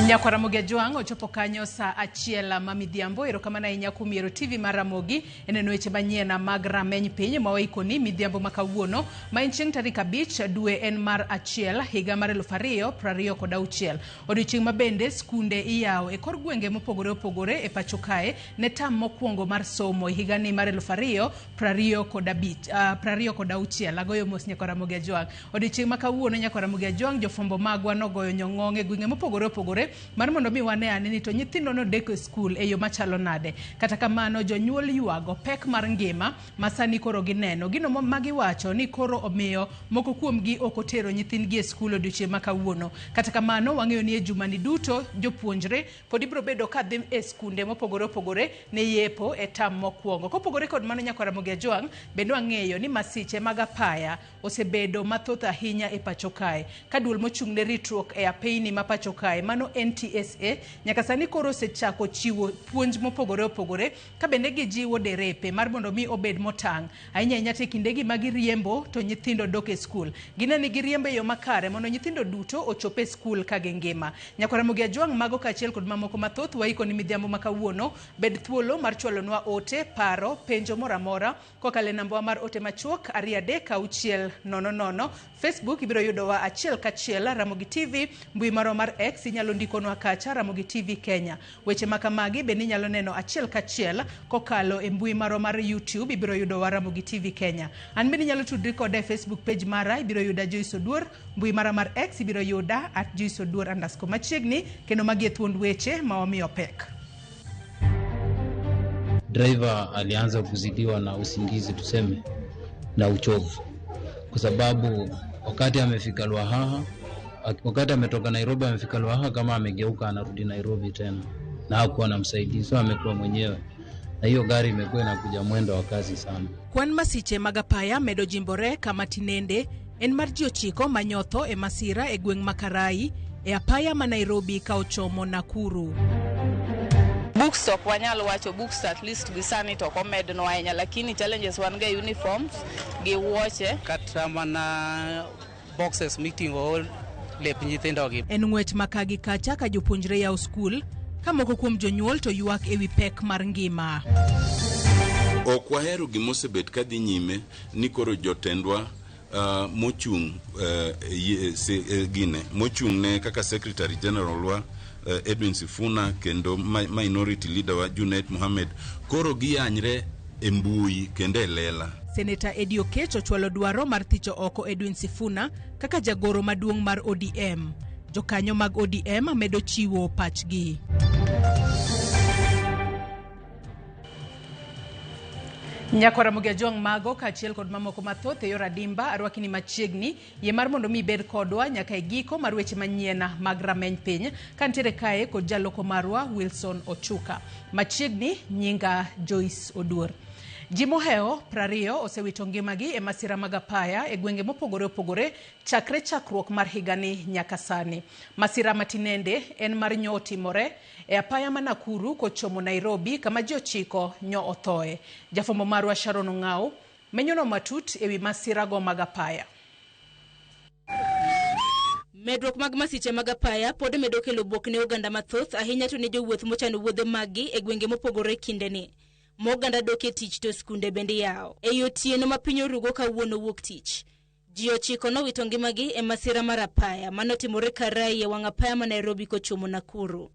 Nyakwar Ramogi Ajwang' ochopo kanyo saa achiel ma midhiambo. Erokamano ahinya kuom yiero TV mar Ramogi e neno weche manyien mag rameny piny ma waikoni midhiambo ma kawuono ma en chieng' tarik 5 dwe en mar 1 higa mar 2026. Odiochieng' ma bende skunde iyawo e kor gwenge mopogore opogore e pacho kae ne tam mokwongo mar somo e higani mar 2025, 26. Agoyo mos Nyakwar Ramogi Ajwang'. Odiochieng' ma kawuono Nyakwar Ramogi Ajwang' jofwambo magwa nogoyo nyong'ong' e gwenge mopogore opogore mar mondo mi wane ane ni to nyithindo nodeko e skul e yo machalo nade. Kata kamano jonyuol ywago pek mar ngima ma sani koro gineno. Gino ma giwacho ni koro omiyo moko kuomgi ok otero nyithindgi e skul odiochieng' ma kawuono. Kata kamano wang'eyo ni e jumani duto jopuonjre pod ibiro bedo ka dhi e skunde mopogore opogore ne yepo e tam mokwongo. Kopogore kod mano Nyakwar Ramogi Ajwang' bende wang'eyo ni masiche mag apaya osebedo mathoth ahinya e pacho kae. Ka duol mochung' ne ritruok e apeyni ma pacho kae mano NTSA nyaka sani koro osechako chiwo puonj mopogore opogore ka bende gijiwo derepe mar mondo mi obed motang' ahinya ahinya to e kindegi ma giriembo to nyithindo dok e skul. Gine ni giriembo e yo makare mondo nyithindo duto ochop e skul ka gingima. Nyakwar Ramogi Ajwang' mago kaachiel kod mamoko mathoth waiko ni midhiambo ma kawuono. Bed thuolo mar chwalonwa ote, paro, penjo moro amora kokalo e nambawa mar ote machuok 236 00. Facebook ibiro yudowa achiel kachiel Ramogi TV, mbui marwa mar X inyalo ndikonwa kacha Ramogi TV Kenya. Weche ma kamagi bende inyalo neno achiel kachiel kokalo e mbui marwa mar YouTube ibiro yudowa Ramogi TV Kenya. An bende inyalo tudri koda e Facebook page mara ibiro yuda Joyce Oduor, mbui mara mar X ibiro yuda @JoyceOduor_ machiegni kendo magi e thuond weche ma wamiyo pek. Driver alianza kuzidiwa na usingizi tuseme, na uchovu, kwa sababu wakati amefika Lwahaha, wakati ametoka Nairobi amefika Lwahaha, kama amegeuka anarudi Nairobi tena, na hakuwa na msaidizi, so amekuwa mwenyewe, na hiyo gari imekuwa inakuja mwendo wa kasi sana. Kwan masiche mag apaya medo jimbore kama tinende en mar ji 9 manyotho e masira e gweng' ma Karai e apaya ma Nairobi ka ochomo Nakuru. Books ok wanyal wacho books at least gi sani to ok omednwa ahinya, lakini challenges wan ga uniforms gi wuoche. Kata mana boxes miting'o lep nyithindogi. En ng'wech ma ka gi kacha ka jopuonjre yawo skul ka moko kuom jonyuol to ywak ewi pek mar ngima. Ok wahero gimosebet kadhi nyime ni koro jotendwa mochung' gine mochung' ne kaka secretary general wa Edwin Sifuna kendo minority leader wa Junet Mohamed koro giyanyre e mbui kendo e lela. Seneta Eddie Oketch ochwalo dwaro mar thicho oko Edwin Sifuna kaka jagoro maduong' mar ODM. Jokanyo mag ODM medo chiwo pachgi. Nyakwar Ramogi Ajwang' mago kaachiel kod mamoko mathoth e yor adimba arwaki ni machiegni yie mar mondo mi ibed kodwa nyaka e giko mar weche manyien mag rameny piny kantiere kae kod jaloko marwa Wilson Ochuka. Machiegni nyinga Joyce Oduor. Ji mohewo 20 osewito ngimagi e masira mag apaya e gwenge mopogore opogore chakre chakruok mar higani nyaka sani. Masira matinende en mar nyo otimore e apaya ma Nakuru kochomo Nairobi kama ji 9 nyo othoe. Jafwambo marwa Sharon Ong'au menyono matut ewi masirago mag apaya. Medruok mag masiche mag apaya pod medo kelo buok ne oganda mathoth ahinya to ne jowuoth mochano wuodhe maggi e gwenge mopogore kindeni. Ma oganda dok e tich to skunde bende yawo. Ei otieno ma piny orugo kawuono wuok tich. Ji 9 nowito ngimagi e masira mar apaya manotimore Karai e wang' apaya ma Nairobi kochomo Nakuru.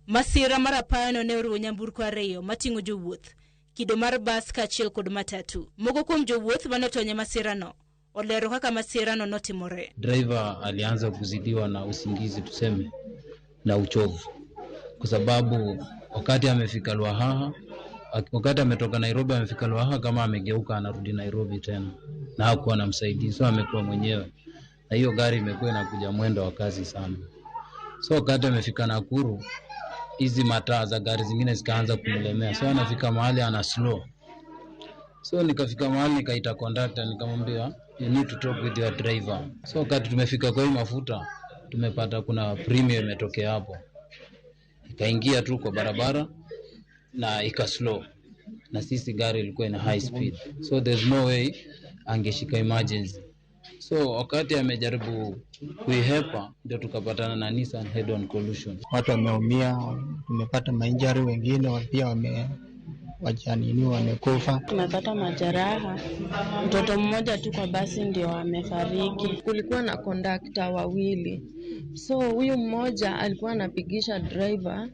Masira mar apayano ne oriwo nyamburko 2 mating'o jowuoth, kido mar bas kaachiel kod matatu. Moko kuom jowuoth manotony e masirano olero kaka masirano notimore. Driver alianza kuzidiwa na usingizi tuseme, na uchovu, kwa sababu wakati amefika Lwahaha, wakati ametoka Nairobi amefika Lwahaha, kama amegeuka anarudi Nairobi tena, na hakuwa na msaidizi, so amekuwa mwenyewe, na hiyo gari imekuwa inakuja mwendo wa kasi sana. So wakati amefika Nakuru, hizi mataa za gari zingine zikaanza kumlemea, so anafika mahali ana slow. So nikafika mahali nikaita conductor nikamwambia you need to talk with your driver. So wakati tumefika kwa hii mafuta tumepata kuna premium imetokea hapo, ikaingia tu kwa barabara na ika slow, na sisi gari ilikuwa ina high speed, so there's no way angeshika emergency. So wakati amejaribu kuihepa ndio tukapatana na Nissan head on collision. Watu wameumia, tumepata mainjari, wengine pia wajanini wamekufa. Tumepata majeraha, mtoto mmoja tu kwa basi ndio amefariki. Kulikuwa na kondakta wawili, so huyu mmoja alikuwa anapigisha driver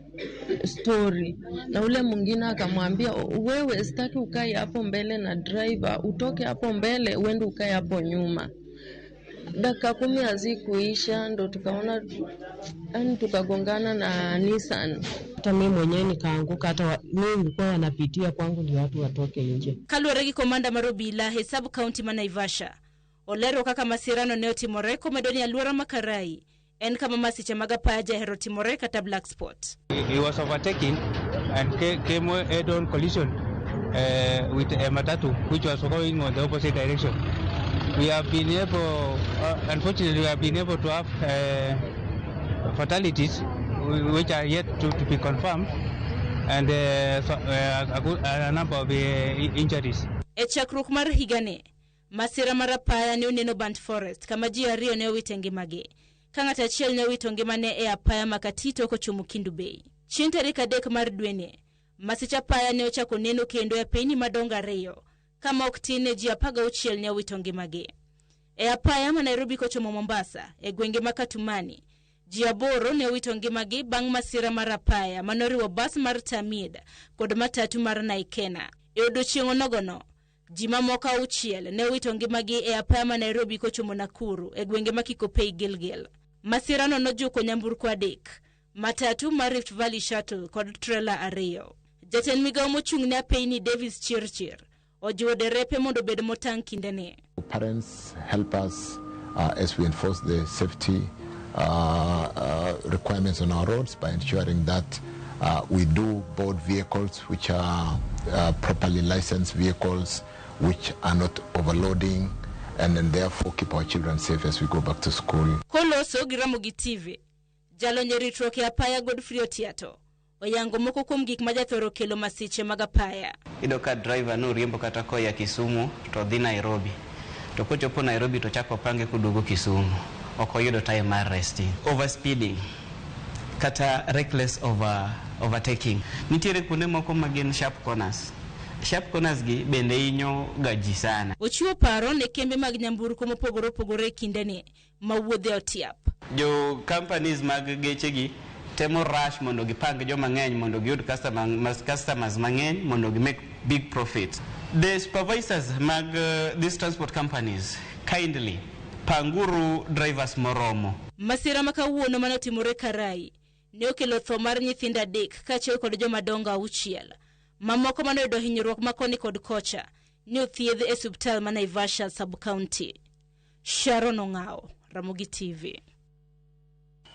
story na ule mwingine akamwambia, wewe sitaki ukae hapo mbele na driver, utoke hapo mbele uende ukae hapo nyuma. Dakika 10 hazikuisha ndo tukaona, yani tukagongana na Nissan. Hata mimi mwenyewe nikaanguka, hata mimi nilikuwa wanapitia kwangu ndio watu watoke nje. Kaluwore gi komanda mar obila e sub county ma Naivasha olero kaka masirano ne otimore komedo ni alwora ma Karai en kama masiche mag apaya jahero timore kata black spot. He was overtaking and came head on collision with a matatu which was going on the opposite direction. We have been able, unfortunately, we have been able to have fatalities which are yet to be confirmed, and a number of injuries. E chakruok mar higani, masira mar apaya ne oneno Burnt Forest kama ji 2 ne owito ngimagi, ka ng'ato achiel ne owito ngimane e apaya ma Katito kochomo Kendu Bay. Chieng' tarik 3 mar dweni, masich apaya ne ochako neno kendo e apeyni madongo 2, kama ok tin ne ji 16 ne owito ngimagi. E apaya ma Nairobi kochomo Mombasa, e gwenge ma Katumani, ji 8 ne owito ngimagi bang' masira mar apaya manoriwo bas mar Tamid kod matatu mar Naikena. E odiechieng' onogono, ji mamoko 6 ne owito ngimagi e apaya ma Nairobi kochomo Nakuru e gwenge ma Kikopey Gilgil. Masirano nojuko nyamburko 3, matatu mar Rift Valley Shuttle kod trela 2. Jatend migawo mochung' ne apeyni Davis Chirchir ojiwo derepe mondo obed motang' kindeni. Parents help us as we enforce the safety requirements on our roads by ensuring that we do board vehicles which are properly licensed vehicles, which are not overloading, and then therefore keep our children safe as we go back to school. Koloso gi Ramogi TV, jalony e ritruok e apaya Godfrey Otiato oyango moko kuom gik ma jathoro kelo masiche mag apaya. Iyudo ka driver noriembo kata koya Kisumu to dhi Nairobi, to kochopo Nairobi to chako pange koduogo Kisumu, ok oyudo time mar resting. Overspeeding kata reckless overtaking. Nitiere kuonde moko ma gin sharp corners. Sharp corners gi bende hinyo ga ji sana. Ochiwo paro ne kembe mag nyamburko mopogore opogore e kindeni ma wuodhe otiap. Jo companies mag geche gi temo rush mondo gipang joma ng'eny mondo giyud customers mang'eny mondo gi make big profit. The supervisors mag these transport companies, kindly panguru drivers moromo. Masira ma kawuono manotimore Karai ne okelo tho mar nyithindo 3 kaachiel kod jomadongo 6. Mamoko manoyudo hinyruok ma koni kod kocha ne othiedh e osiptal ma Naivasha sub-county. Sharon Ong'ao, Ramogi TV.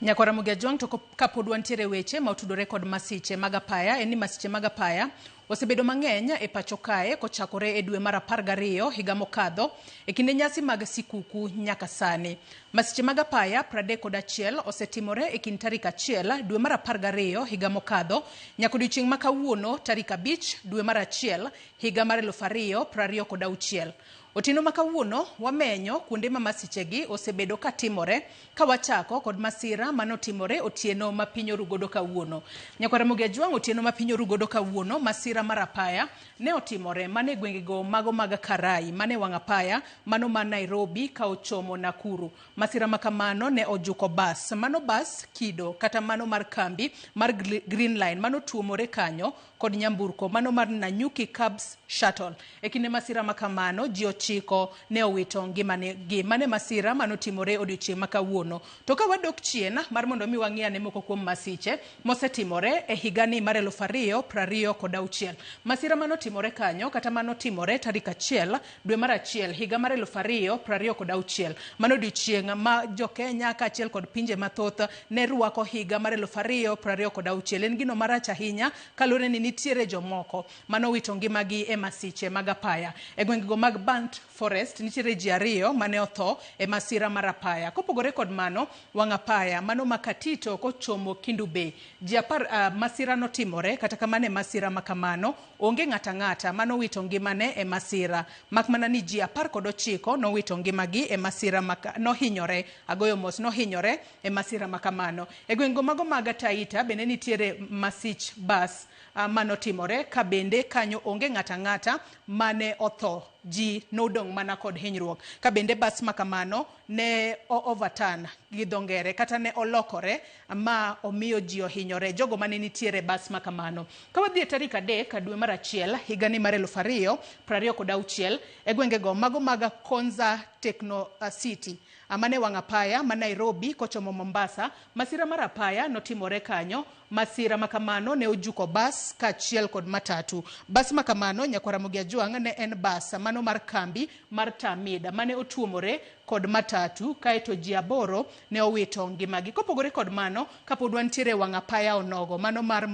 Nyakwar Ramogi Ajwang', to kapod wantiere weche ma otudore kod masiche mag apaya, en ni masiche mag apaya osebedo mang'eny e pacho kae kochakore e dwe mar 12 higa mokadho e kinde nyasi mag sikuku nyaka sani. Masiche mag apaya 31 osetimore e kind tarik 1 dwe mar 12 higa mokadho nyaka odiechieng' ma kawuono tarik 5 dwe mar 1 higa mar 2026. Otieno ma kawuono wamenyo kuonde ma masichegi osebedo katimore ka wachako kod masira manotimore otieno ma piny orugodo kawuono. Nyakwar Ramogi Ajwang', otieno ma piny orugodo kawuono masira mar apaya ne otimore mane gwengego mago mag Karai mane wang' apaya mano ma Nairobi ka ochomo Nakuru. Masira ma kamano ne ojuko bas, mano bas kido kata mano mar kambi mar Green Line mano tuomore kanyo kod nyamburko mano mar Nanyuki Cabs Shuttle. E kinde masira ma kamano ji 9 ne owito ngimagi. Mane masira manotimore odiochieng' ma kawuono. To ka wadok chien mar mondo mi wang'i ane moko kuom masiche mosetimore e higani mar 2026. Masira manotimore kanyo kata manotimore tarik 1 dwe mar 1 higa mar 2026. Mano odiochieng' ma jo-Kenya kaachiel kod pinje mathoth ne rwako higa mar 2026. En gino marach ahinya kaluwore ni nitiere jomoko manowito ngimagi e masiche mag apaya. E gwengego mag Burnt Forest nitiere ji 2 mane otho e masira mar apaya. Kopogore kod mano, wang' apaya mano ma Katito kochomo Kendu Bay, ji 10 masira notimore. Kata kamano e masira makamano onge ng'ata ng'ata manowito ngimane e masira, mak mana ni ji 19 nowito ngimagi e masira nohinyore, agoyo mos, nohinyore e masira makamano. E gwengego mago mag Taita bende nitiere masich bas manotimore, ka bende kanyo onge ng'ata ng'ata mane otho, ji nodong' mana kod hinyruok. Ka bende bas makamano ne overturn gi dho ngere, kata ne olokore ma omiyo ji ohinyore, jogo mane nitiere bas makamano. Ka wadhi e tarik 3 dwe mar 1 higani mar 2026, e gwengego mago mag Konza Techno City mane wang' apaya ma Nairobi kochomo Mombasa, masira mar apaya notimore kanyo. Masira makamano ne ojuko bas kaachiel kod matatu. Bas makamano, nyakwar Ramogi Ajwang', ne en bas mano mar kambi mar Tamida mane otuomore kod matatu, kaeto ji 8 ne owito ngimagi. Kopogore kod mano, kapod wantiere wang' apaya onogo mano mar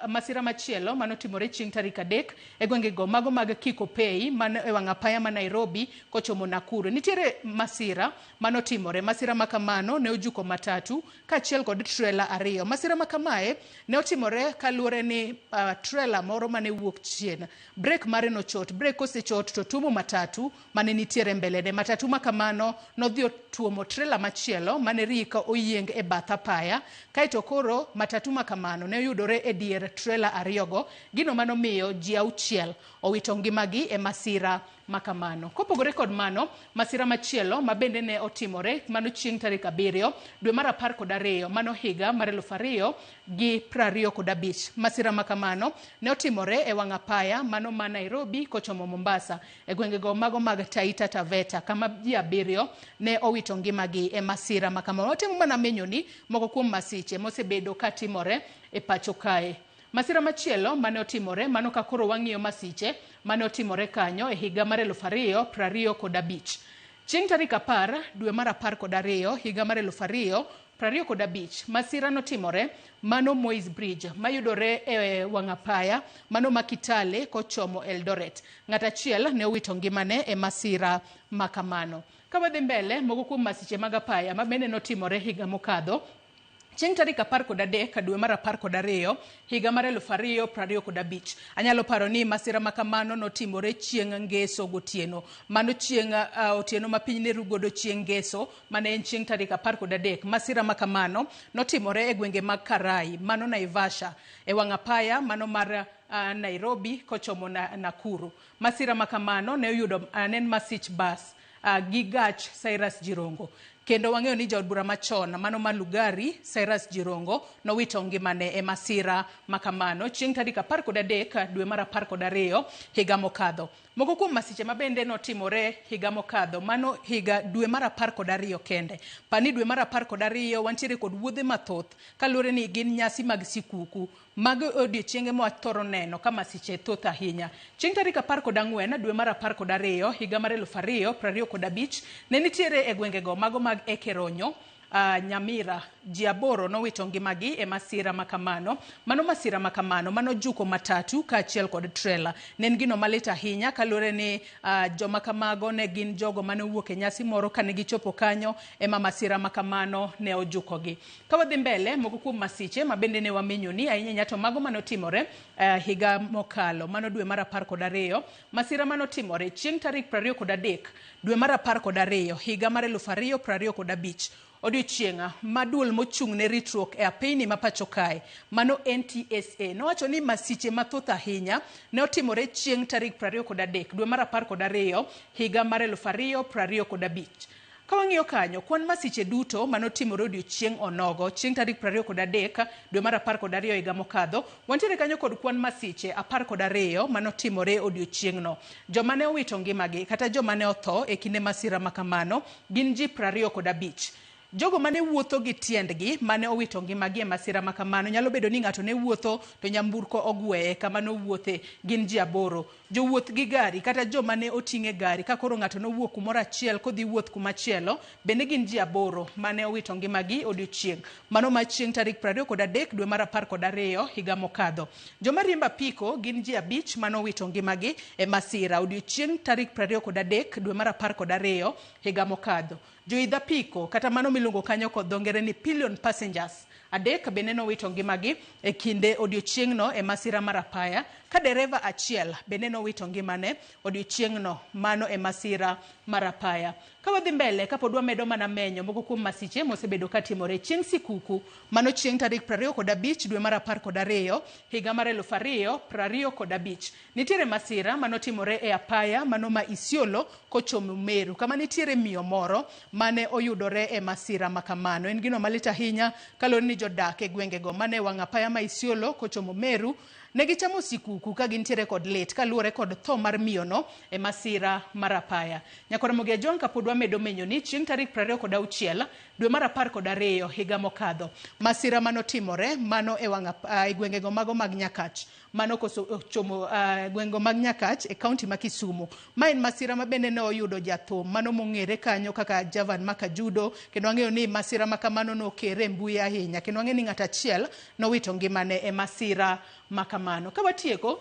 masira machielo manotimore chieng' tarik 3 e gwengego mago mag Kikopey mano e wang' apaya ma Nairobi kochomo Nakuru, nitiere masira manotimore. Masira makamano ne ojuko matatu kaachiel kod trela 2. Masira makamae ne otimore kaluwore ni trela moro mane wuok chien, brek mare nochot, brek osechot to tuomo matatu mane nitiere mbelene. Matatu makamano nodhi otuomo trela machielo mane rik oyieng e bath apaya, kaeto koro matatu makamano ne oyudore e dier trela 2 go, gino manomiyo ji 6 owito ngimagi e masira makamano. Kopogore kod mano, masira machielo ma bende ne otimore mano chieng' tarik 7 dwe mar 12 mano higa mar 2025. Masira makamano ne otimore e wang' apaya mano ma Nairobi kochomo Mombasa e gwengego mago mag Taita Taveta, kama ji 7 ne owito ngimagi e masira makamano. Watemo mana menyo ni moko kuom masiche mosebedo katimore e pacho kae. Masira machielo mane otimore mano ka koro wang'iyo masiche mane otimore kanyo e higa mar 2025. Chieng' tarik 10 dwe mar 12 higa mar 2025, masira notimore mano Moi's Bridge mayudore e wang' apaya mano ma Kitale kochomo Eldoret. Ng'at achiel ne owito ngimane e masira makamano. Ka wadhi mbele, moko kuom masiche mag apaya ma bende notimore higa mokadho. Chieng' tarik 13 dwe mar 12 higa mar 2025, anyalo paro ni masira makamano notimore chieng' ngeso gotieno. Mano chieng' otieno ma piny ne rugodo chieng' ngeso, mane en chieng' tarik 13. Masira makamano notimore e gwenge mag Karai, mano Naivasha, e wang' apaya mano mar Nairobi kochomo Nakuru. Masira makamano ne oyudo ne en masich bas gi gach Cyrus Jirongo. Kendo wang'eyo ni jaod bura machon mano ma Lugari Cyrus Jirongo nowito ngimane e masira makamano chieng' tarik 13 dwe mar 12 higa mokadho. Moko kuom masiche mabende notimore higa mokadho, mano higa dwe mar 12 kende. Pani dwe mar 12 wantiere kod wuodhe mathoth kaluwore ni gin nyasi mag sikuku. Mago odiechienge ma wathoro neno ka masiche thoth ahinya. Chieng' tarik 14 dwe mar 12 higa mar 2025 ne nitiere e gwengego mago mag Ekeronyo, Nyamira, ji 8 nowito ngimagi e masira makamano. Mano masira makamano mano juko matatu kaachiel kod trela. Ne en gino malit ahinya kaluwore ni joma kamago ne gin jogo mane owuok e nyasi moro kane gichopo kanyo ema masira makamano ne ojukogi. Ka wadhi mbele, moko kuom masiche ma bende ne wamenyo ni ahinya to mago manotimore higa mokalo, mano dwe mar 12, masira manotimore chieng' tarik 23 dwe mar 12 higa mar 2025. Odiochieng' ma duol mochung' ne ritruok e apeyni ma pacho kae, mano NTSA, nowacho ni masiche mathoth ahinya ne otimore chieng' tarik 23 dwe mar 12 higa mar 2025. Ka wang'iyo kanyo, kwan masiche duto manotimore odiochieng' onogo chieng' tarik 23 dwe mar 12 higa mokadho, wantiere kanyo kod kwan masiche 12 manotimore odiochieng'no. Joma ne owito ngimagi kata joma ne otho e kinde masira makamano gin ji 25. Jogo mane wuotho gi tiendgi mane owito ngimagi e masira ma kamano nyalo bedo ni ng'ato ne wuotho to nyamburko ogweye kama nowuothe gin ji 8. Jowuoth gi gari kata joma ne oting'e gari ka koro ng'ato nowuok kumoro achiel kodhi wuoth kumachielo bende gin ji 8 mane owito ngimagi odiochieng'. Mano ma chieng' tarik 23 dwe mar 12 higa mokadho. Joma riembo apiko gin ji 5 mane owito ngimagi e masira odiochieng' tarik 23 dwe mar 12 higa mokadho. Joidh apiko kata mano miluongo kanyo kod dho ngere ni pillion passengers 3 bende nowito ngimagi e kinde odiochieng'no e masira mar apaya, ka dereva achiel bende nowito ngimane odiochieng'no mano e masira mar apaya. Ka wadhi mbele kapod wamedo mana menyo moko kuom masiche mosebedo katimore chieng' sikuku mano chieng' tarik 25 dwe mar 12 higa mar 2025. Nitiere masira manotimore e apaya mano ma Isiolo kochomo Meru kama nitiere miyo moro mane oyudore e masira makamano. En gino malit ahinya kaluwore ni jodak e gwengego mane wang' apaya ma Isiolo kochomo Meru ne gichamo sikuku ka gintiere kod lit kaluwore kod tho mar miyono e masira mar apaya. Nyakora Ramogi Ajwang' kapod wamedo menyo ni chieng' tarik 26 dwe mar 12 higa mokadho masira manotimore mano e wang' e gwengego mago mag Nyakach mano kochomo gwengego mag Nyakach e kaunti ma Kisumu. Ma en masira ma bende ne oyudo jathum mano mong'ere kanyo kaka Javan Makajudo, kendo ang'eyo ni masira ma kamano nokere e mbui ahinya kendo ang'eyo ni ng'at achiel nowito ngimane e masira ma kamano. Ka watieko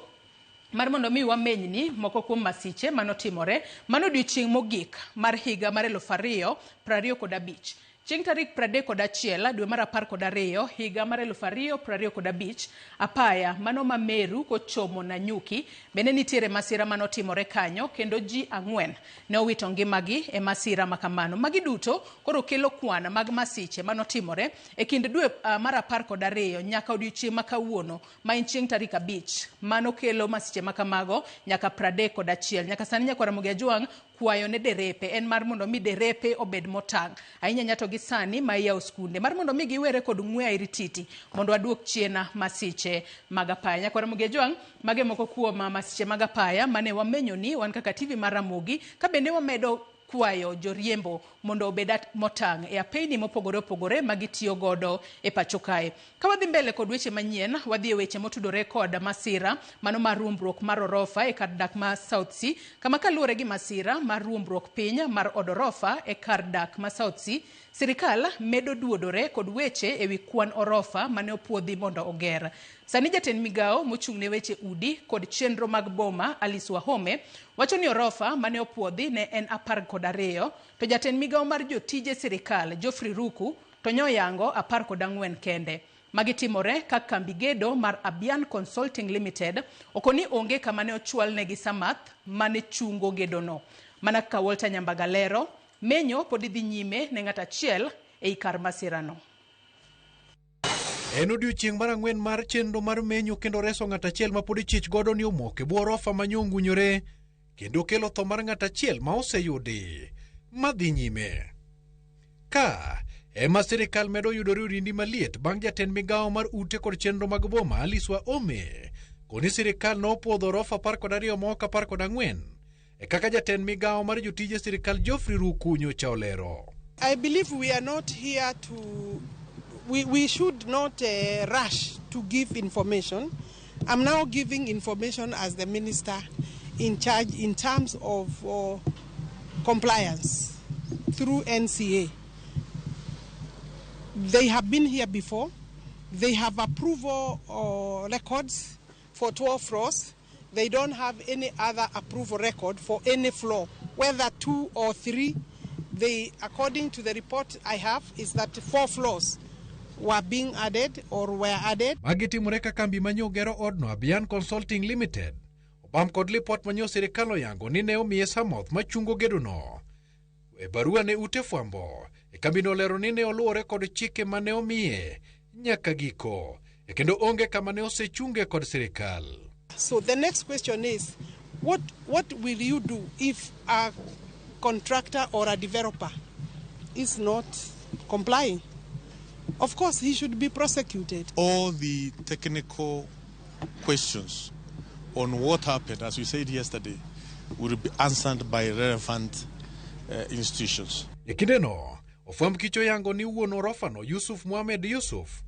mar mondo mi wamenyni moko kuom masiche manotimore mano odiochieng' mogik mar higa mar 2025. Chieng' tarik 31 dwe mar 12 higa mar 2025 apaya mano ma Meru kochomo Nanyuki bende nitiere masira manotimore kanyo kendo ji 4 ne owito ngimagi e masira makamano. Magi duto koro kelo kwan mag masiche manotimore e kind dwe mar 12 nyaka odiochieng' ma kawuono ma en chieng' tarik 5 mano kelo masiche makamago nyaka 31. Nyaka sani Nyakwar Ramogi Ajwang' kwayo ne derepe en mar mondo mi derepe obed motang' ahinya nyato gi sani ma iyawo skunde mar mondo mi giwere kod ng'we airititi mondo waduok chien masiche mag apaya. Nyakwar Ramogi Ajwang' mage moko kuom masiche mag apaya mane wamenyo ni wan kaka TV mar Ramogi ka bende wamedo kwayo joriembo mondo obed motang' e apeyni mopogore opogore ma gitiyo godo e pacho kae. Ka wadhi mbele kod weche manyien, wadhi e weche motudore kod masira mano mar ruombruok mar orofa e kar dak ma South Sea, kama kaluwore gi masira mar ruombruok piny mar od orofa e kar dak ma South Sea, sirikal medo duodore kod weche ewi kwan orofa mane opuodhi mondo oger. Sani jatend migawo mochung' ne weche udi kod chenro mag boma Alice Wahome wacho ni orofa mane opuodhi ne en 12 to jatend migawo mar jotije sirikal Geoffrey Ruku to nyoyango 14 kende. Magi timore ka kambi gedo mar Abian Consulting Limited okoni onge kama ne ochwalnegi samath mane chungo gedono. Mana kaka Walter Nyambaga lero, menyo pod dhi nyime ne ng'at achiel ei kar masirano. En odiochieng' mar 4 mar chenro mar menyo kendo reso ng'at achiel ma pod ichich godo ni omoko e bwo orofa ma nyongunyore kendo kelo tho mar ng'at achiel ma oseyudi madhi nyime. Ka ema sirikal medo yudore orindi maliet bang' jatend migawo mar ute kod chenro mag boma Alice Wahome koni sirikal nopuodho orofa 12 ma ok 14 e kaka jatend migawo mar jotije sirikal Geoffrey Ruku nyocha olero. I believe we are not here to we should not rush to give information. I'm now giving information as the minister in charge in terms of compliance through NCA. They have been here before. They have approval records for 12 floors. They don't have any other approval record for any floor, whether 2 or 3. They, according to the report I have, is that 4 floors were being added or were added. Magi timore ka kambi manyo gero odno Abian Consulting Limited obam kod lipot manyo sirikal oyango ni ne omiye samoth machungo gedono. E barua ne ute fwambo, e kambino olero ni ne oluwore kod chike mane omiye nyaka giko, e kendo onge kama ne osechunge kod sirikal. So the next question is, what will you do if a contractor or a developer is not complying? Of course, he should be prosecuted. All the technical questions on what happened, as we said yesterday, will be answered by relevant institutions. E kindeno, Ofwamb kich oyango ni wuon orofano Yusuf Mohamed Yusuf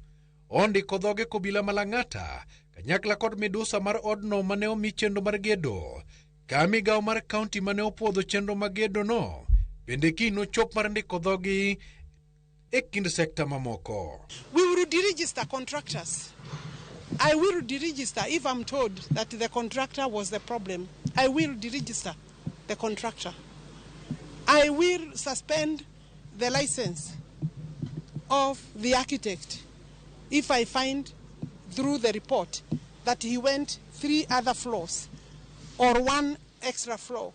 ondiko dhoge kobila ma Lang'ata kanyakla kod midusa mar odno mane omi chenro mar gedo ka migawo mar kaunti mane opuodho chenro mag gedono bende kiny nochop mar ndiko dhogi e kind sekta mamoko. We will deregister contractors. I will deregister if I'm told that the contractor was the problem. I will deregister the contractor. I will suspend the license of the architect if I find through the report that he went 3 other floors or 1 extra floor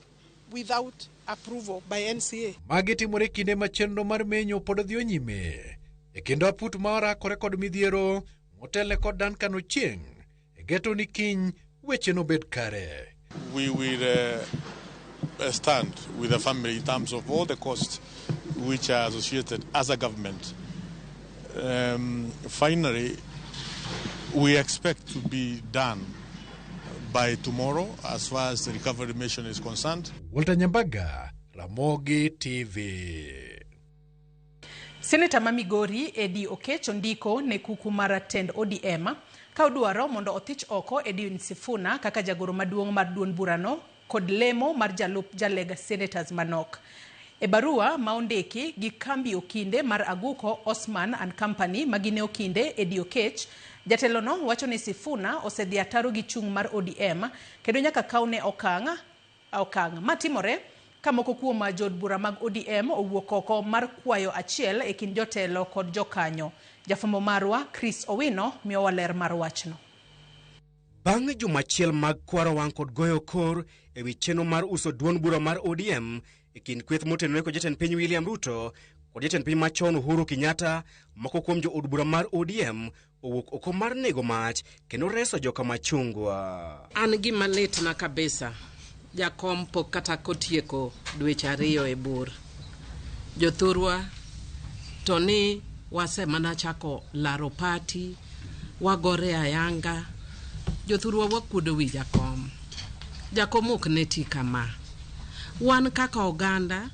without approval by NCA. Magi timore kinde ma chenro mar menyo pod dhi nyime e kendo aput ma orakore kod midhiero motelne kod Duncan Ochieng e geto ni kiny weche nobed kare. We will stand with the family in terms of all the costs which are associated as a government. Finally, we expect to be done by tomorrow as far as the recovery mission is concerned. Walter Nyambaga, Ramogi TV. Senator ma Migori Eddie Oketch ondiko ne kuku mar tend ODM ka odwaro mondo othich oko Edwin Sifuna kaka jagoro maduong' mar duond burano kod lemo mar jalup jaleg senators manok. E barua ma ondiki gi kambi okinde mar Aguko Osman and Company magine okinde Eddie Oketch, jatelono wacho ni Sifuna osedhi ataro gi chung' mar ODM kendo nyaka kawne okang' matimore ka moko kuom jood bura mag ODM owuok oko mar kwayo achiel e kind jotelo kod jokanyo. Jafwambo marwa Chris Owino miyowa ler mar wachno. Bang' juma achiel mag kwaro wang' kod goyo kor ewi chenro mar uso duond bura mar ODM e kind kweth motenore kod jatend piny William Ruto kod jatend piny machon Uhuru Kenyatta, moko kuom jood bura mar ODM owuok oko mar nego mach kendo reso joka machungwa. An gima litna kabisa, jakom pok kata kotieko dweche 2 e bur. Jothurwa to ni wasemana chako laro pati, wagore ayanga. Jothurwa wakuodo wi jakom. Jakom ok ne ti kama. Wan kaka oganda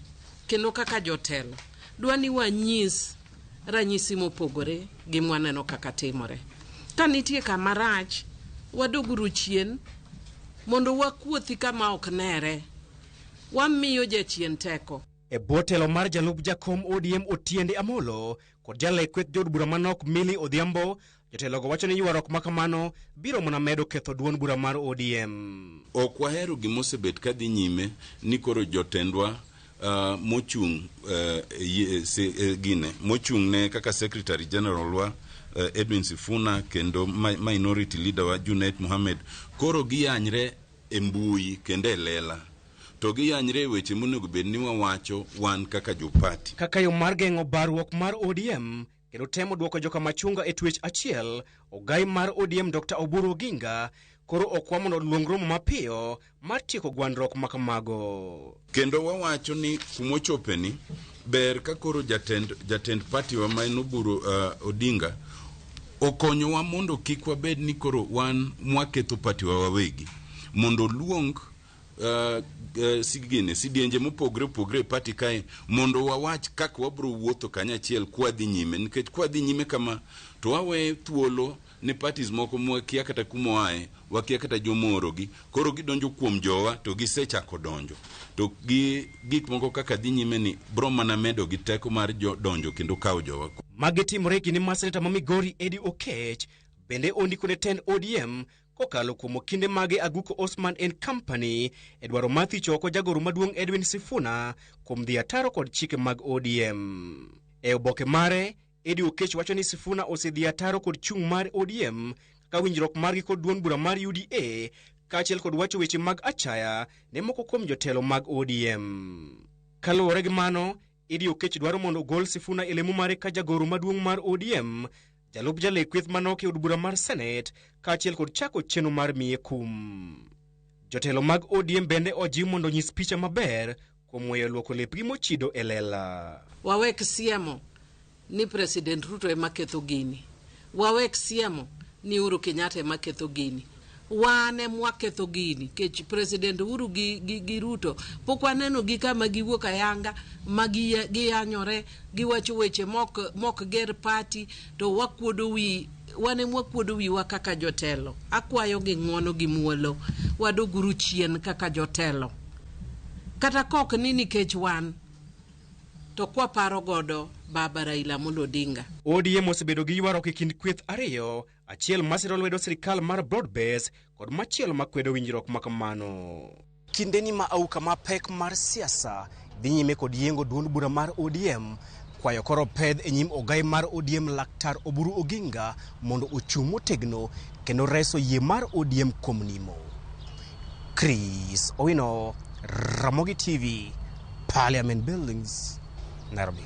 kendo kaka jotelo, dwa ni wanyis ranyisi mopogore gi mwaneno kaka timore. Ka nitie kama rach, wadoguru chien mondo wakuothi kama ok nere. Wamiyo jachien teko. E bwo telo mar jalup jakom ODM Otiende Amolo kod jalek kweth jood bura manok Millie Odhiambo, jotelogo wacho ni ywaruok ma kamano biro mana medo ketho duond bura mar ODM. Ok wahero gima osebet kadhi nyime ni koro jotendwa mochung' gine mochung' ne kaka Secretary General wa Edwin Sifuna kendo Minority Leader wa Junet Mohamed koro giyanyre e mbui kendo e lela. To giyanyre e weche monego bed ni wawacho wan kaka jopati. Kaka yo mar geng'o barruok mar ODM kendo temo duoko joka machunga e twech achiel, ogai mar ODM Dr. Oburu Oginga koro okwa mondo oluong romo mapiyo mar tieko gwandruok ma kamago. Kendo wawacho ni kumochopeni ber ka koro jatend party wa ma en Oburu Odinga okonyowa mondo kik wabed ni koro wan mwaketho party wa wawegi, mondo oluong sidienje mopogre opogre e party kae mondo wawach kaka wabro wuotho kanyachiel kwadhi nyime, nikech kwadhi nyime kama to wawe thuolo ne parties moko mwakia kata kumoae, wakia kata jomoorogi, koro gidonjo kuom jowa to gisechako donjo to gi gik moko kaka dhi nyime ni bro mana medo gi teko mar donjo kendo kawo jowa. Magi timore kinde ma seneta ma Migori Eddie Oketch bende ondiko ne tend ODM kokalo kuom okinde mage Aguko Osman and Company e dwaro mar thicho oko jagoro maduong' Edwin Sifuna kuom dhi ataro kod chike mag ODM. E oboke mare, Eddie Oketch wacho ni Sifuna osedhi ataro kod chung' mar ODM ka winjruok margi kod duond bura mar UDA kaachiel kod wacho weche mag achaya ne moko kuom jotelo mag ODM. Kaluwore gi mano, Eddie Oketch dwaro mondo ogol Sifuna e lemo mare ka jagoro maduong' mar ODM, jalup jalek kweth manok e od bura mar Senate kaachiel kod chako chenro mar miye kum. Jotelo mag ODM bende ojiw mondo onyis picha maber kuom weyo luoko lepgi mochido e lela. Wawek siemo ni President Ruto ema ketho gini. Wawek siemo ni Uhuru Kenyatta ema ketho gini. Wan emwaketho gini kech President Uhuru gi Ruto pok waneno gi kama giwuok ayanga ma giyanyore, giwacho weche mok ger party, to wakuodo wi wan emwakuodo wiwa kaka jotelo. Akwayo gi ng'uono gi muolo, wadoguru chien kaka jotelo, kata kok ni nikech wan to kwaparo godo Baba Raila Amolo Odinga. ODM osebedo gi ywaruok e kind kweth ariyo, achiel masiro lwedo sirikal mar broad base kod machielo makwedo winjruok ma kamano. Kindeni ma auka mapek mar siasa dhi nyime kod yiengo duond bura mar ODM, kwayo koro pedh e nyim ogai mar ODM Laktar Oburu Oginga mondo ochung' motegno kendo reso yie mar ODM kuom nimo. Chris Owino, Ramogi TV, Parliament Buildings, Nairobi.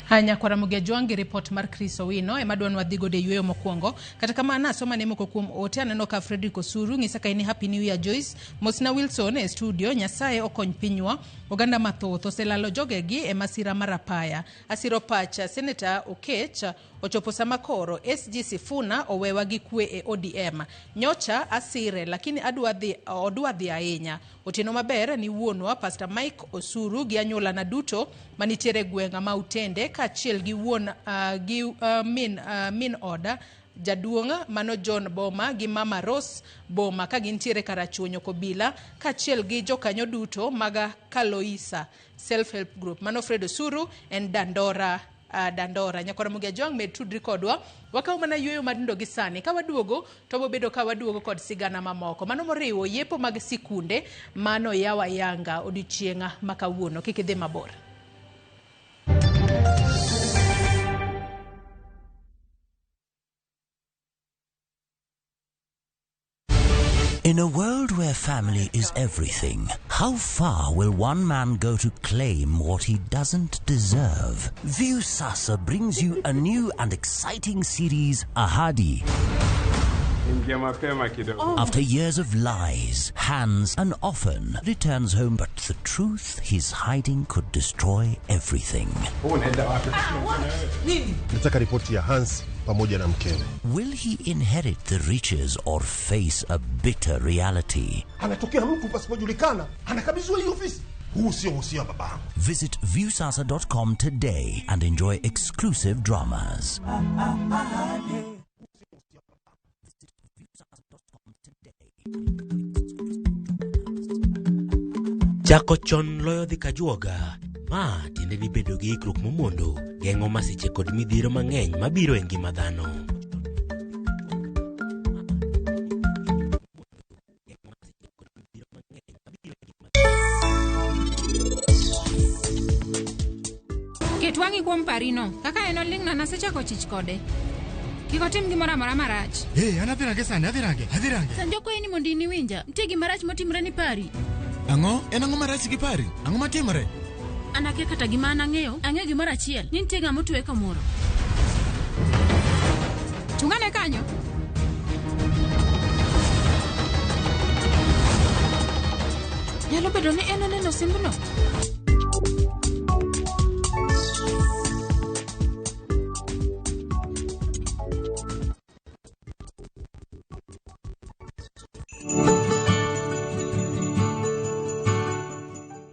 Haya, nyakwara Ramogi Ajwang' gi ripot mar Chris Owino ema dwa nwadhi godo e yueyo mokwongo. Kata kamano asoma ne moko kuom ote, aneno ka Frederick Osuru ng'isa ka in Happy New Year Joyce. Mosna Wilson e studio, Nyasaye okony pinywa. Oganda mathoth oselalo jogegi e masira mar apaya. Asiro pacha Senator Okech ochopo sama koro SG Sifuna owewa gi kwe e ODM. Nyocha asire lakini odwa dhi ahinya. Otieno maber ni wuonwa Pastor Mike Osuru gi anyuolana duto manitiere gweng'a ma Utende kaachiel gi wuon gi min oda jaduong' mano John Boma gi mama Rose Boma ka gintiere Karachuonyo Kobila kaachiel gi jokanyo duto mag Kaloisa Self Help Group. Mano Fred Osuru en Dandora. Dandora. Nyakwara Ramogi Ajwang' med tudri kodwa. Wakaw mana yueyo matindo gi sani. Ka waduogo to wabedo ka waduogo kod sigana mamoko. Mano moriwo yepo mag sikunde mano yaw ayanga odiochieng' ma kawuono. Kik idhi mabor. In a world where family is everything, how far will one man go to claim what he doesn't deserve? Viusasa brings you a new and exciting series, Ahadi. After years of lies, Hans and often returns home, but the truth he's hiding could destroy everything. Nataka ripoti ya Hans pamoja na mkewe. Will he inherit the riches or face a bitter reality? Anatokea mtu pasipojulikana, anakabidhiwa hii ofisi. Huu sio usia wa babangu. Visit viusasa.com today and enjoy exclusive dramas. Chako chon loyo dhi kajuoga. Ma tiende ni bedo gi ikruok momondo geng'o masiche kod midhiero mang'eny mabiro e ngima dhano. Ket wang'i kuom parino. Kaka en oling'na nasechako chich kode. Kik otim gimoro amora marach. Hey, an adhi range sani, adhi range, adhi range. Sanjo kwayi ni mondo in iwinja. Nitie gima rach motimore ni Pari. Ang'o? En ang'o marach gi Pari? Ang'o matimore? An akia kata gima an ang'eyo. Ang'eyo gimoro achiel. Ni nitie ng'ama otwe kamoro. Chung'ane kanyo. Nyalo bedo ni en oneno simbno.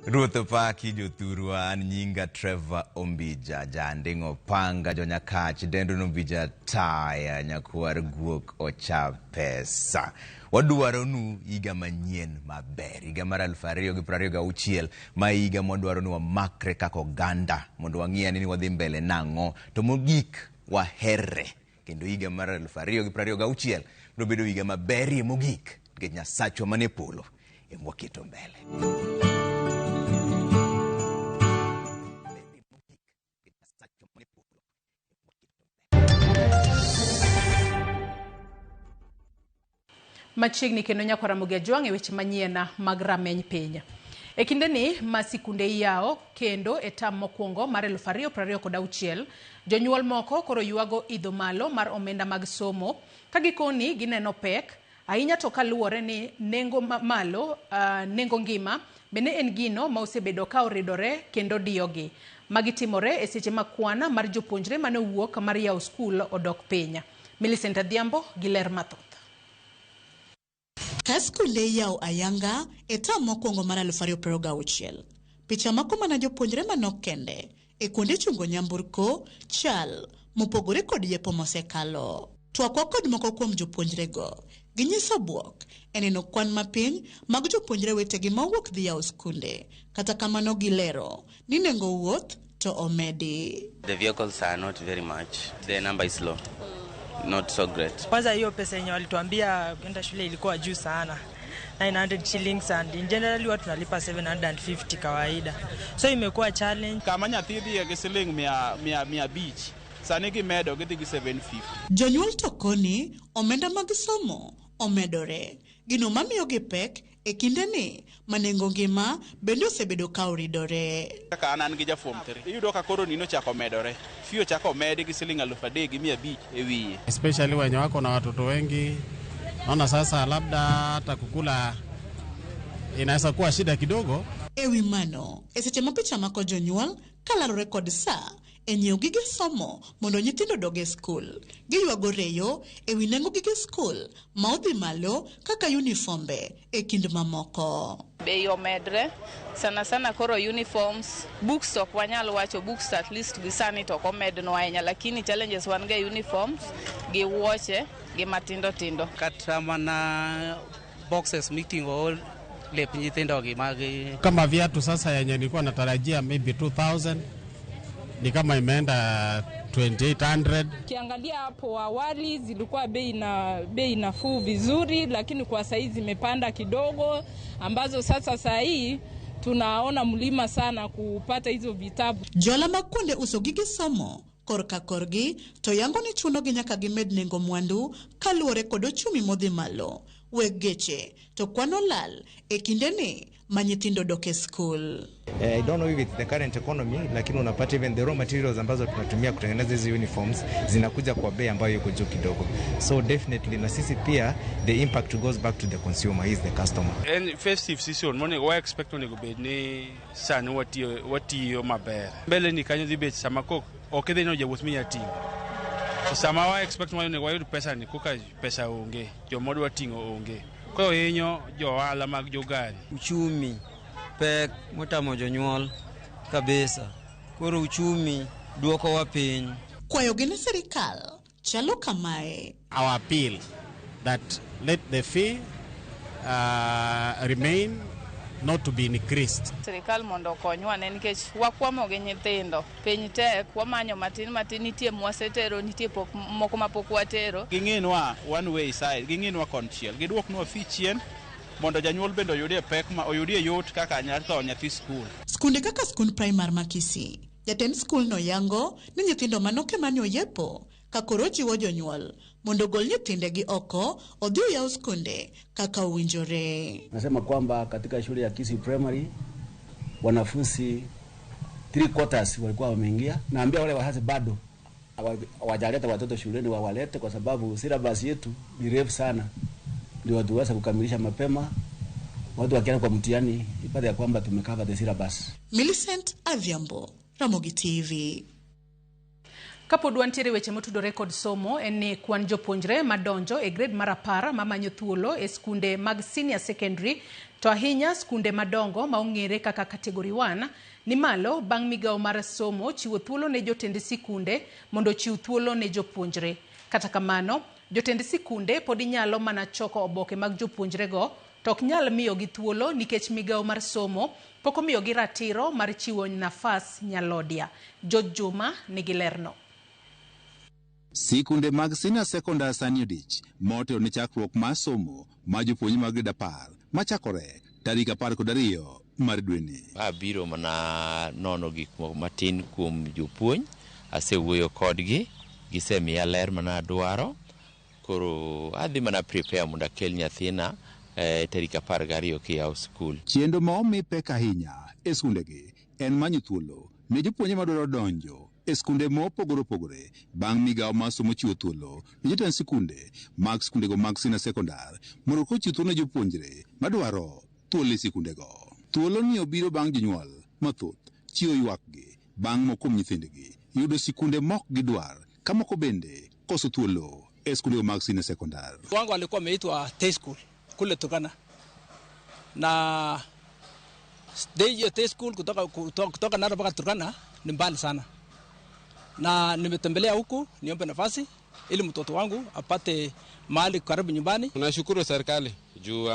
Ruoth opaki jothurwa, an nyinga Trevor Ombija, janding'o panga jonyakach, dendo Ombija taya, nyakwar guok ocha pesa. Wadwaro nu higa manyien maber, higa mar 2026, ma higa mwadwaro ni wamakre kaka oganda, mondo wang'i ane ni wadhi mbele nang'o, to mogik waherre. Kendo higa mar 2026 biro bedo higa maberie mogik, nikech Nyasachwa manie polo ema waketo mbele. Machiegni kendo nyakwara Ramogi Ajwang' e weche manyien mag rameny piny. E kindeni ma sikunde iyawo kendo e tam mokwongo mar 2026, jonyuol moko koro ywago idho malo mar omenda mag somo ka gikoni gineno pek ahinya to kaluwore ni nengo malo nengo ngima bende en gino ma osebedo ka oridore kendo diyogi. Magi timore e seche ma kwan mar jopuonjre mane owuok mar yawo skul odok piny. Millicent Adhiambo gi ler mathoth. Ka skunde iyawo ayanga e tam mokwongo mar 2026, picha mako mana jopuonjre manok kende e kuonde chungo nyamburko chal mopogore kod yepo mosekalo. Twakwa kod moko kuom jopuonjrego ginyiso bwok e neno kwan mapiny mag jopuonjre wetegi ma owuok dhi yawo skunde. Kata kamano gilero ni nengo wuoth to omedi. The vehicles are not very much. The number is low. Not so great. Kwanza hiyo pesa yenye walituambia kwenda shule ilikuwa juu sana, 900 shillings, and in generally watu tunalipa 750 kawaida, so imekuwa challenge. Kama nyathi dhiye gi siling 500, sani gimedo gidhi gi 750. Jonyuol to koni omenda mag somo omedore, gino mamiyogi pek e kindeni ma nengo ngima bende osebedo ka oridore. Kaka an gi ja form 3, iyudo ka koro nino chako medore, fee ochako omedi gi siling 3500 e wiye. Especially wenye wako na watoto wengi, naona sasa labda hata kukula inaweza kuwa shida kidogo. E wi mano, e seche ma picha mako jonyuol kalarore kod saa e nyiewo gige somo mondo nyithindo odog e skul, giywago reyo e wi nengo gige skul ma odhi malo kaka yunifombe e kind mamoko. Bei omedre sana sana koro uniforms, books ok wanyal wacho books, at least gi sani to ok omednwa ahinya, lakini challenges wan ga uniforms gi wuoche gi matindo tindo. Kata mana boxes miting'o lep nyithindo gi mag Kama viatu sasa yenye nilikuwa natarajia maybe 2000 ni kama imeenda 2800. Ukiangalia hapo awali zilikuwa bei nafuu vizuri, lakini kwa saizi zimepanda kidogo, ambazo sasa saa hii tunaona mlima sana kupata hizo vitabu. Jola mag kuonde uso gige somo korka korgi to yango ni chunogi nyaka gimed nengo mwandu kaluwore kod ochumi modhi malo. Weg geche to kwan olal e kindeni ma nyithindo dok e skul. I don't know if it's the current economy, lakini unapata even the raw materials ambazo tunatumia kutengeneza hizi uniforms zinakuja kwa bei ambayo iko juu kidogo. So definitely na sisi pia the impact goes back to the consumer, he is the customer. En festive season monego wa expect onego bed ni sani watiyo maber. Mbele ni kanyo dhi bet sama kok ok idhi neno jawuoth minya ting'o. To sama wa expect ma onego wayud pesa ni koka pesa onge, joma dwa ting'o onge. Koro hinyo jo ohala mag jogari. Uchumi pek motamo jonyuol kabisa, koro uchumi duokowa piny. Kwayogi ne sirikal chalo kamae. Our appeal that let the fee remain not to be increased. Sirikal mondo okonywa ne nikech wakwamo gi nyithindo, piny tek, wamanyo matin matin, nitie mwasetero, nitie pok moko mapok watero. Ging'inwa one way side, ging'inwa konchiel, giduoknwa fee chien mondo janyuol bende oyudie pek ma oyudie yot kaka nyalo tho nyathi skul. Skunde kaka skund primar ma Kisii, jatend skulno yango ni nyithindo manok ema ne oyepo ka koro jiwo jonyuol mondo ogol nyithindegi oko odhi oyaw skunde kaka owinjore. Nasema kwamba katika shule ya Kisii Primary wanafunzi 3/4 walikuwa wameingia. Naambia wale wazazi bado hawajaleta watoto shuleni wawalete, kwa sababu syllabus yetu ni refu sana, ndio watu waweze kukamilisha mapema. Watu wakienda kwa mtihani ipate ya kwamba tumecover the syllabus. Millicent Adhiambo, Ramogi TV. Kapod wantiere weche motudore kod somo en ni kwan jopuonjre madonjo e grade mar 10 mamanyo thuolo e skunde mag senior secondary to ahinya skunde madongo ma ong'ere kaka category 1 ni malo bang' migawo mar somo chiwo thuolo ne jotend sikunde mondo ochiw thuolo ne jopuonjre. Kata kamano, jotend sikunde pod nyalo mana choko oboke mag jopuonjrego to ok nyal miyogi thuolo nikech migawo mar somo pok omiyogi ratiro mar chiwo nafas nyalodia. George Juma nigi lerno. Sikunde mag senior secondary sani odich motelo ne chakruok mar somo mar jopuonjre mag grade 10 machakore tarik 12 mar dweni. Abiro mana nono gik moko matin kuom jopuonj, asewuoyo kodgi, gisemiya ler mana adwaro. Koro adhi mana prepare mondo akel nyathina tarik 12 kiyawo skul. Chenro ma omi pek ahinya e skundegi en manyo thuolo ne jopuonjre madwaro donjo e skunde mopogore opogore bang' migawo mar somo chiwo thuolo ne jotend sikunde mag skundego mag senior secondary mondo kochiw thuolo ne jopuonjre madwaro thuolo e sikundego. Thuolo ni obiro bang' jonyuol mathoth chiwo ywakgi bang' moko kuom nyithindgi yudo sikunde mok gidwar ka moko bende koso thuolo e skundego mag senior secondary. Wangu alikuwa ameitwa day school. kule Turkana, na day school kutoka Narok mpaka Turkana ni mbali sana, na nimetembelea huku niombe nafasi ili mtoto wangu apate mahali karibu nyumbani. Tunashukuru serikali juu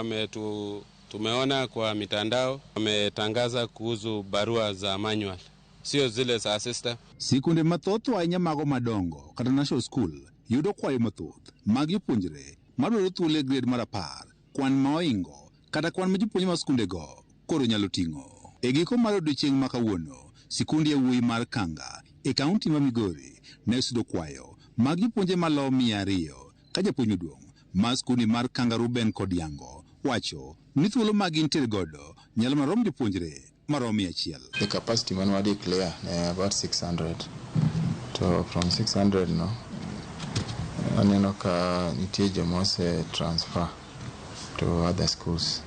tumeona kwa mitandao ametangaza kuhusu barua za manual, sio zile za system. Sikunde mathoth ahinya mago madongo kata national school yudo kwayo mathoth mag jopuonjre madwaro thuolo e grade mar 10, kwan ma oingo kata kwan ma jopuonje ma skundego koro nyalo ting'o. E giko mar odiochieng' ma kawuono, sikund yawuoyi mar Kanga e kaunti ma Migori ne osudo kwayo mag jopuonje malo 200 ka japuonj maduong' mar skundni mar Kanga Ruben Kodiango wacho ni thuolo ma gintiere godo nyalo marom jopuonjre marom 100. The capacity man wa declare about 600. To from 600 no aneno ka nitie joma ose transfer to other schools.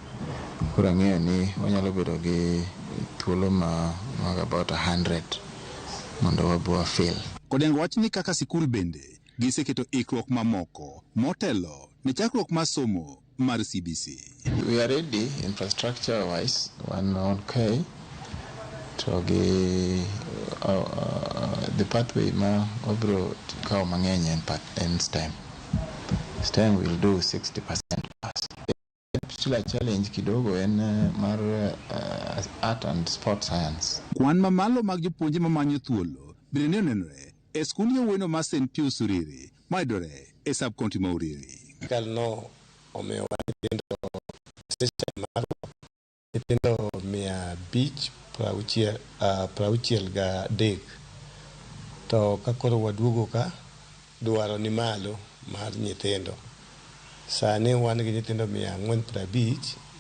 Koro ang'eyo ni wanyalo bedo gi thuolo ma about 100 mondo wabo fill. Kodiango wacho ni kaka sikul bende giseketo ikruok mamoko motelo ne chakruok mar somo mar CBC. We are ready infrastructure wise, 1K to gi the pathway ma wabiro kawo mang'eny en STEM. STEM will do 60% plus. Particular challenge kidogo en mar art and sport science. Kwan mamalo mag jopuonje mamanyo thuolo bende ne onenore e skund yawuoyino mar St. Pius Uriri mayudore e sub-county ma Uriri. Sirkal no omiyowa nyithindo system mar nyithindo 563, to ka koro waduogo ka dwaro ni malo mar nyithindo. Sani wan gi nyithindo 450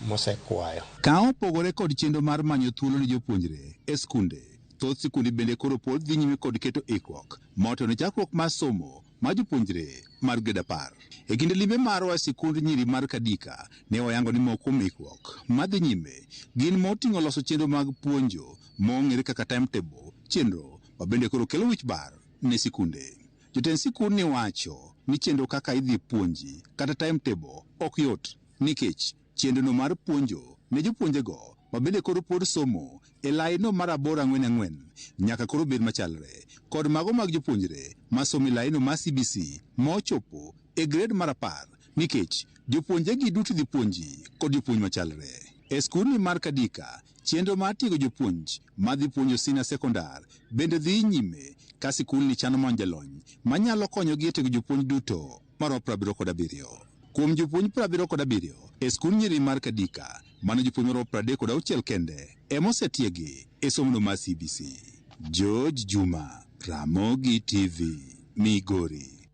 mosekwayo. Ka opogore kod chenro mar manyo thuolo ne jopuonjre e skunde, thoth sikunde bende koro pod dhi nyime kod keto ikruok motelo ne chakruok mar somo mar jopuonjre mar grade 10. E kinde limbe marwa e sikund nyiri mar Kadika, ne wayango ni moko kuom ikruok madhi nyime gin moting'o loso chenro mag puonjo mong'ere kaka timetable, chenro ma bende koro kelo wich bar ne sikunde. Jotend sikund ni wacho ni chenro kaka idhi puonji kata timetable ok yot nikech chenrono mar puonjo ne jopuonjego ma bende koro pod somo e laino mar 844 nyaka koro bed machalre kod mago mag jopuonjre masomo e laino mar CBC ma ochopo e grade mar 10 nikech jopuonjegi duto dhi puonji kod jopuonj machalre. E skundni mar Kadika, chenro mar tiego jopuonj madhi puonjo senior secondar bende dhi nyime ka sikundni chano manyo jalony manyalo konyogi e tiego jopuonj duto maromo 77. Kuom jopuonj 77 e skund nyiri mar Kadika, mano jopuonj maromo 36 kende ema osetiegi e somono mar CBC. George Juma, Ramogi TV, Migori.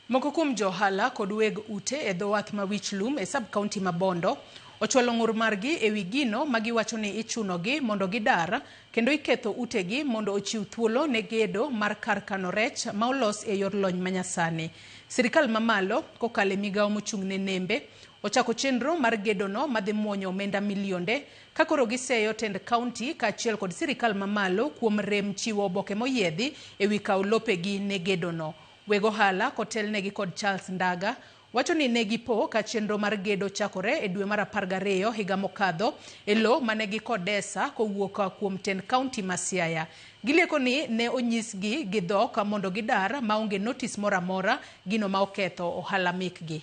Moko kuom johala kod weg ute e dho wath ma Wich Lum e sub-county ma Bondo ochwalo ng'ur margi e wi gino ma giwacho ni ichunogi mondo gidar kendo iketho utegi mondo ochiw thuolo ne gedo mar kar kano rech ma olos e yor lony manyasani. Sirikal mamalo kokalo e migawo mochung' ne nembe ochako chenro mar gedono madhi muonyo omenda milionde ka koro giseyo tend kaunti kaachiel kod sirikal mamalo kuom rem chiwo oboke moyiedhi e wi kawo lopegi ne gedono. Weg ohala kotelnegi kod Charles Ndaga wacho ni ne gipo ka chenro mar gedo chakore e dwe mar 12 higa mokadho e lo mane gikodesa kowuok kuom tend kaunti ma Siaya. Gilieko ni ne onyisgi gi dhok mondo gidar maonge notis moro amora, gino ma oketho ohala mekgi.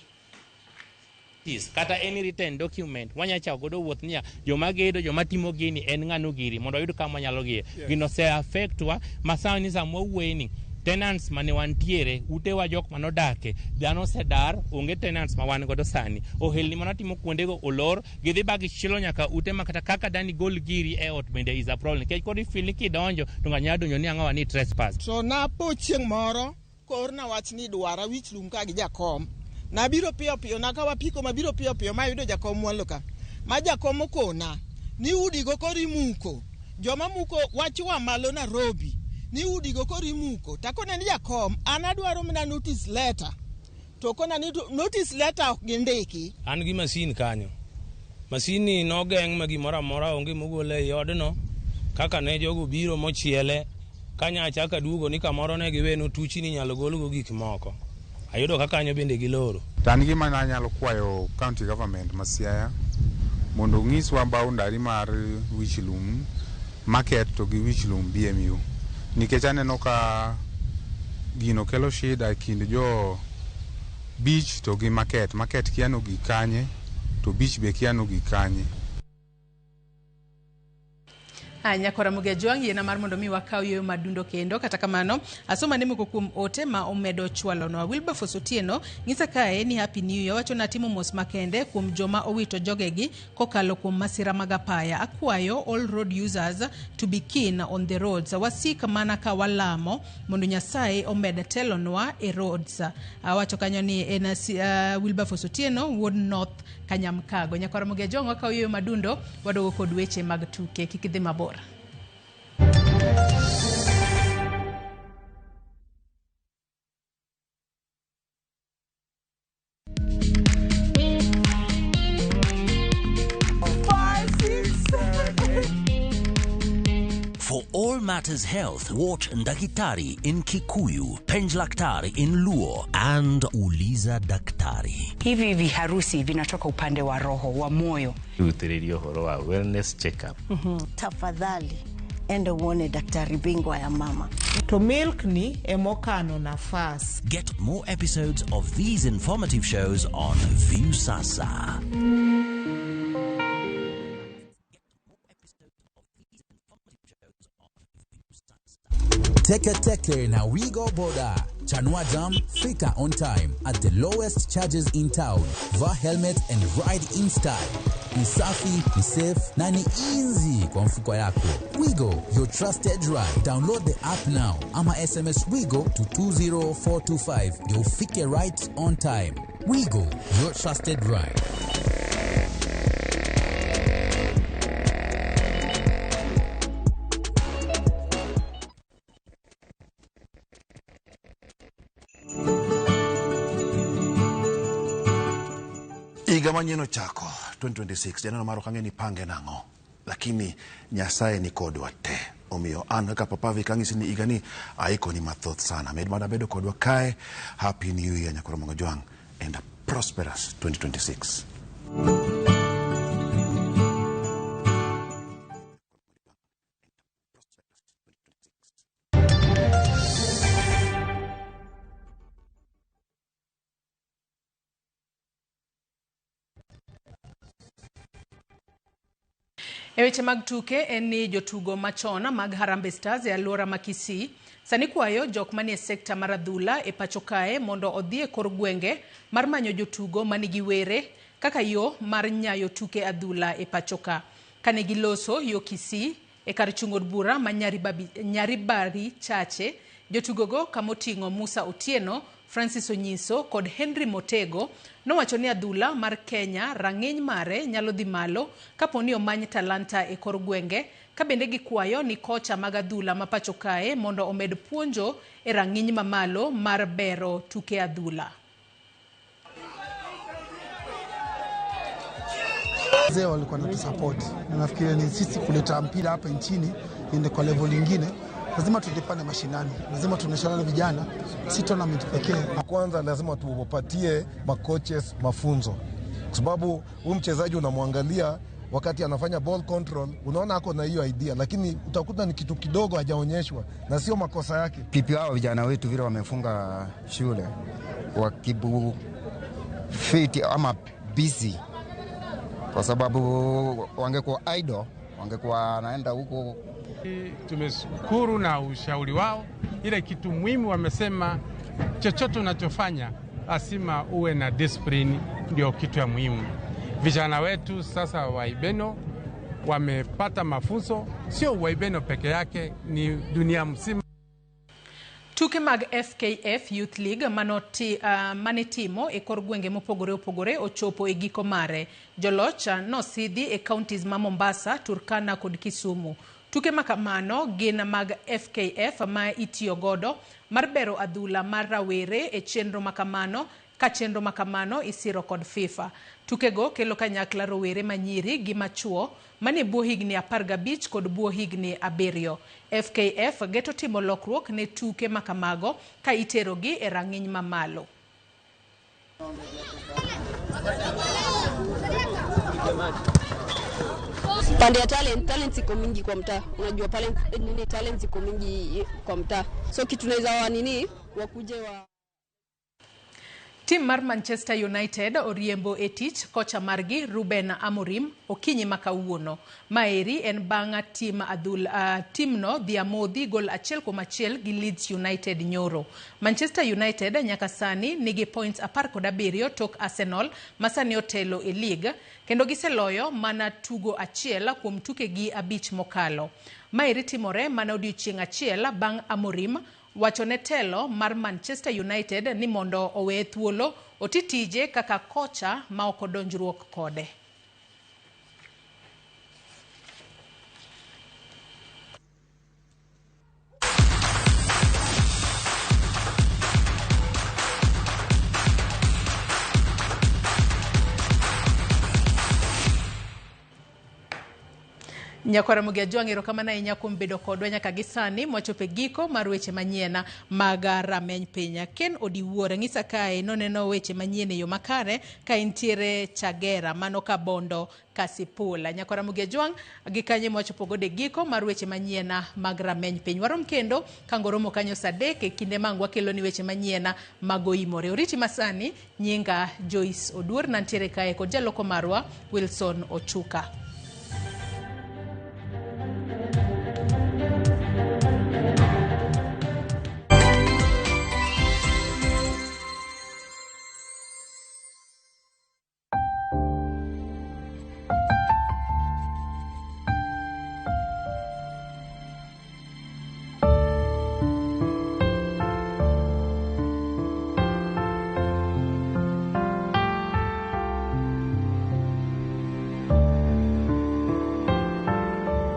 Kata any written document wanya chako godo wuoth niya joma gedo joma timo gini en ng'ano giri mondo wayud kama wanyalo gie. Gino ose affect wa masani sama wawuoyeni tenants mane wantiere utewa jok manodake dhano osedar, onge tenants ma wan godo sani. Ohelni manatimo kuondego olor, gidhi ba gichielo nyaka ute ma kata kaka dani gol giri e ot bende is a problem nikech koro ifeel ni kidonjo to ng'ani nyalo donjo ni ang'owa ni trespass. So napo chieng' moro koorna wach ni dwara Wich Lum ka gi jakom. Nabiro piyo piyo, nakawo apiko mabiro piyo piyo mayudo jakom mwalo ka. Ma jakom okona ni udigo koro imuko. Joma muko wach oa malo Nairobi ni udigo koro imuko. Takone ni jakom an adwaro mana notice letter. To okona ni notice letter ok gindiki. An gi masin kanyo. Masin ni nogeng' ma gimoro amora onge mogole ei odno. Kaka ne jogo biro mochiele, kanya achako aduogo ni kamoro ne giweno tuchi ni inyalo golgo gik moko. Ayudo ka kanyo bende giloro. To an gima nanyalo kwayo county government ma Siaya mondo ong'iswa boundary mar Wich Lum market to gi Wich Lum BMU. Nikech aneno ka gino kelo shida e kind jo beach to gi market. Market kia nogik kanye to beach be kia nogik kanye. Nyakora Ramogi Ajwang', yiena mar mondo mi wakaw yueyo madundo kendo. Kata kamano, asoma ne moko kuom ote ma omedo chwalonwa. Wilberforce Otieno ng'isa kae ni Happy New Year, wacho natimo mos makende kuom joma owito jogegi kokalo kuom masira mag apaya. Akwayo all road users to be keen on the roads. Wasik mana ka walamo mondo Nyasaye omed telonwa e roads. Awacho kanyo ni en Wilberforce Otieno wuod North Kanyamkago. Nyakora Ramogi Ajwang', wakaw yueyo madundo, wadogo kod weche mag tuke. Kik idhi mabor. For all matters health, watch Ndakitari in Kikuyu, Penjlaktari in Luo, and Uliza Daktari. Hivi viharusi vinatoka upande wa roho wa moyo. Rutĩrĩria ũhoro wa wellness check-up. Tafadhali enda uone daktari bingwa ya mama. To milk ni emokano nafas. Get more episodes of these informative shows on Viusasa. Teke Teke na Wigo Boda. Chanua Jam, fika on time at the lowest charges in town. Vaa helmet and ride in style. Ni safi, ni safe na ni easy kwa mfuko yako. Wigo, your trusted ride. Download the app now ama SMS Wigo to 20425 ndio ufike right on time. Wigo, your trusted ride. Higa manyien ochako 2026 janeno mar ok ang'e ni pange nang'o lakini Nyasaye ni kodwa te omiyo an kaka Papa Vic ang'isi ni higa ni aikoni mathoth sana med mana bedo kodwa kae. Happy New Year Nyakoro Ramogi Ajwang' and a prosperous 2026. E weche mag tuke en ni jotugo machon mag Harambee Stars e alwora ma Kisii sani kwayo jok manie sekta mar adhula e pacho kae mondo odhi e kor gwenge mar manyo jotugo manigi were kaka yo mar nyayo tuke adhula e pacho ka. Kane giloso yo Kisii e kar chung' od bura ma Nyaribari Chache, jotugogo kamoting'o Musa Otieno, Francis Onyiso kod Henry Motego nowacho ni adhula mar Kenya rang'iny mare nyalo dhi malo kapo ni omany talanta e kor gwenge, ka bende gikwayo ni kocha mag adhula ma pacho kae mondo omed puonjo e rang'iny mamalo mar bero tuke adhula. Wazee walikuwa wanatusupport na nafikiri ni sisi kuleta mpira hapa nchini iende kwa level nyingine, lazima tuende pale mashinani, lazima tuonyeshane vijana, si tournament pekee. Kwanza lazima tuwapatie makoches mafunzo, kwa sababu huyu mchezaji unamwangalia wakati anafanya ball control, unaona ako na hiyo idea, lakini utakuta ni kitu kidogo hajaonyeshwa na sio makosa yake. Pipi hao vijana wetu vile wamefunga shule wakibu fit ama busy, kwa sababu wangekuwa idle wangekuwa naenda huko. Tumeshukuru na ushauri wao. Ile kitu muhimu wamesema, chochote unachofanya lazima uwe na discipline, ndio kitu ya muhimu. Vijana wetu sasa Waibeno wamepata mafunzo, sio Waibeno peke yake, ni dunia mzima. Tuke mag FKF Youth League mane timo e kor gwenge mopogore opogore ochopo e giko mare. Joloch nosidhi e counties ma Mombasa, Turkana kod Kisumu. Tuke makamano gin mag FKF ma itiyo godo mar bero adhula mar rawere e chenro makamano ka chenro makamano isiro kod FIFA. Tukego kelo kanyakla rowere manyiri gi machuo manie bwo higni 15 kod bwo higni 7. FKF geto timo lokruok ne tuke makamago ka iterogi e rang'iny mamalo. Pande ya talent, talent iko mingi kwa mtaa. Unajua talent, nini talent iko mingi kwa mtaa. So kitu tunaweza wa nini wakuje wa Tim mar Manchester United oriembo e tich kocha margi Ruben Amorim okinyi ma kawuono. Maeri en bang' tim adhul timno dhi amodhi gol 1-1 gi Leeds United nyoro. Manchester United nyaka sani nigi points 17 tok Arsenal ma sani otelo e league kendo giseloyo mana tugo achiel kuom tukegi 5 mokalo. Maeri timore mana odiochieng' achiel bang' Amorim wacho ne telo mar Manchester United ni mondo oweye thuolo oti tije kaka kocha ma ok odonjruok kode. Nyakwara Ramogi Ajwang', erokamano ahinya kuom bedo kodwa nyaka gi sani mwachopo e giko mar weche manyien mag rameny piny. Ken Odiwuor ng'isa kae noneno weche manyien e yo makare ka intiere Chagera mano Kabondo Kasipula. Nyakwara Ramogi Ajwang' gi kanye mwachopo godo e giko mar weche manyien mag rameny piny. Warom kendo kangoromo kanyo saa 3 e kinde mang' wakelo ni weche manyien mag oimore. Oriti masani nyinga Joyce Oduor nantiere kae kod jaloko marwa Wilson Ochuka.